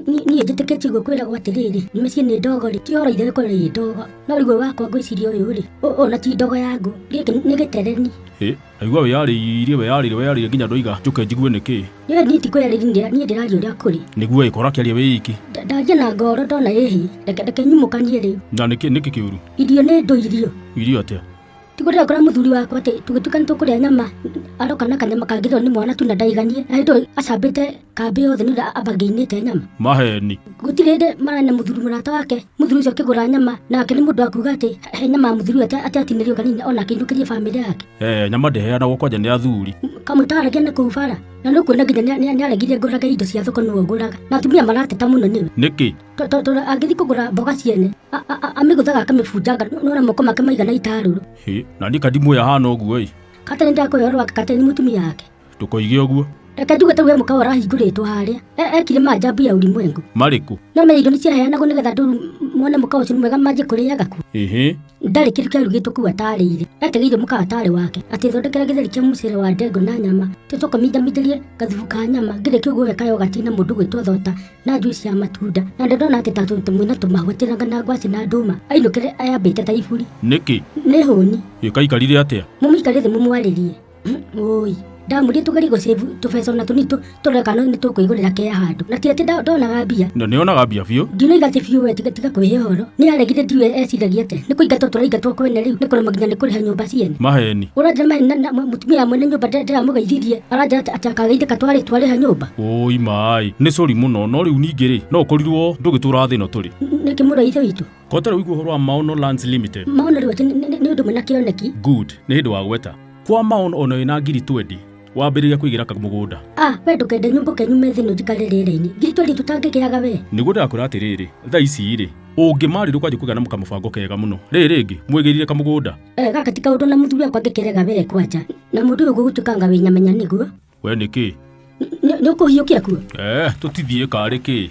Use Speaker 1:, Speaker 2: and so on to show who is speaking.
Speaker 1: Niĩ njĩtĩkĩtie ũguo kwĩragwo atĩrĩrĩ, mĩciĩ nĩ ndogo rĩ, ti ũhoro itherũ ĩkorwo ĩ ndogo. No rĩu ũyũ wakwa ngwĩciria ũyũ rĩ, ũyũ na ti ndogo ya ngũ, gĩkĩ nĩ gĩtereni.
Speaker 2: Hĩ, ndaigua wĩyarĩirie wĩyarĩirie wĩyarĩirie nginya ndoiga njũke njigue nĩkĩ.
Speaker 1: Niĩ niĩ ti kwĩyarĩria niĩ ndĩraria ũrĩa kũrĩ.
Speaker 2: Nĩguo ĩ, kora kĩaria wĩ iki.
Speaker 1: Ndaria na ngoro ndona ĩhĩ, reke nyumũkanie rĩu.
Speaker 2: Na nĩkĩ nĩkĩ kĩũru?
Speaker 1: Irio nĩ ndũ irio.
Speaker 2: Irio atĩa?
Speaker 1: Tiguo ndĩrakora mũthuri wakwa atĩ tũgĩtuĩka nĩ tũkũrĩa nyama aroka na kanyama kangĩrĩo nĩ mwana tu na ndaiganie na hĩndĩ ĩyo acambĩte kambĩ yothe nĩ ũrĩa abangĩinĩte nyama.
Speaker 2: Maheni.
Speaker 1: Gũtirĩ hĩndĩ mararĩ na mũthuri mũrata wake mũthuri ũcio akĩgũra nyama nake nĩ mũndũ wa kuga atĩ he nyama ya mũthuri ũyũ atĩ atinĩrio kanini ona akĩinũkĩrie bamĩrĩ yake.
Speaker 2: Eh, nyama ndĩheanagwo kwanja nĩ athuri.
Speaker 1: Kamũtaragia na kũu bara na nĩ ũkuona nginya nĩ aregire ngũrage indo cia thoko nĩwe ũgũraga na atumia marateta mũno nĩwe.
Speaker 2: Nĩkĩ?
Speaker 1: Tondũ angĩthiĩ kũgũra mboga ciene amĩgũthaga akamĩbunjanga nona moko make maigana itarũrũ.
Speaker 2: Hĩ, na niĩ kandimuoya ahana ũguo ĩ.
Speaker 1: Kate nĩ ndakũhe ũhoro wake kate nĩ mũtumia wake.
Speaker 2: Ndũkoige ũguo.
Speaker 1: Reke njuge ta we mũkawa ũrahingũrĩtwo harĩa. Ekire maajabu ya ulimwengu.
Speaker 2: Marĩkũ?
Speaker 1: No menya irio nĩ ciaheanagwo nĩgetha andũ mone mũkawa ũcio nĩ mwega manjie kũrĩaga kuo.
Speaker 2: Ĩhĩ.
Speaker 1: Ndarĩ kĩndũ kĩarugĩtwo kũu atarĩire. Etegeire mũkawa atarĩ wake. Atĩ thondekere gĩtheri kĩa mũcere wa ndengũ na nyama. Tũcoke minjaminjĩrie gathubu ka nyama. Ngĩrĩkia ũguo we kayogati na mũndũ gwĩtwo thota na juice ya matunda. Na ndona atĩ ta tũmwe na tũmahũa tĩranga na ngwacĩ na ndũma. Ainũkĩre ayambĩte ta iburi.
Speaker 2: Nĩkĩ?
Speaker 1: Nĩ hũni.
Speaker 2: Ĩ kaikarire atĩa?
Speaker 1: Mũmũikarĩre thĩ mũmwarĩrie. Ũi. Ndamwĩrire tũgerie gũcĩbu tũbeca ona tũnini tũrore kana nĩ tũkwĩgũrĩra kea handũ. Na ti atĩ ndonaga mbia.
Speaker 2: Na nĩonaga mbia biũ?
Speaker 1: Ndinoiga atĩ biũ we tiga tiga kwĩhe ũhoro. Nĩ aregire ndiũĩ eciragia atĩa. Nĩ kũingatwo tũraingatwo kwene rĩu nĩ kũremwo nginya nĩ kũrĩha nyũmba ciene.
Speaker 2: Maheni.
Speaker 1: Ũranjĩra maheni na mũtumia wa mwene nyũmba ndĩramũgeithirie aranjĩra atĩ akageithĩka twarĩ twarĩha nyũmba.
Speaker 2: Ũi maĩ. Nĩ cori mũno no rĩu ningĩ rĩ no ũkorirwo ndũgĩtũra thĩ ĩno tũrĩ.
Speaker 1: Nĩkĩ mũrũ wa ithe witũ?
Speaker 2: Ko ũtarĩ waigua ũhoro wa Maono Lands Limited?
Speaker 1: Maono rĩu atĩ nĩ ũndũ mwena kĩoneki.
Speaker 2: Good. Nĩ hĩndĩ wagweta. Kwa Maono ona wĩna ngiri twendi wambĩrĩria kwĩgĩra kamũgũnda.
Speaker 1: Ah, we ndũkende nyũmbũke nyume thĩ ĩno njikare rĩera-inĩ. Ngiri twendi tũtangĩkĩaga we.
Speaker 2: Nĩguo ndĩrakwĩra atĩrĩrĩ, thaa ici rĩ, ũngĩmarĩrwo kwanjia kũgĩa na kamũbango kega mũno. Rĩrĩ rĩngĩ, mwĩgĩrire kamũgũnda.
Speaker 1: Eh, gaka ti kaũndũ na mũthuri wakwa angĩkĩrega we kwanja. Na mũndũ ũyũ gũgũtuĩka anga wĩ nyamenya nĩguo.
Speaker 2: We nĩkĩ?
Speaker 1: Nĩ ũkũhiũkia kuo?
Speaker 2: Eh, tũtithiĩ karĩ kĩ?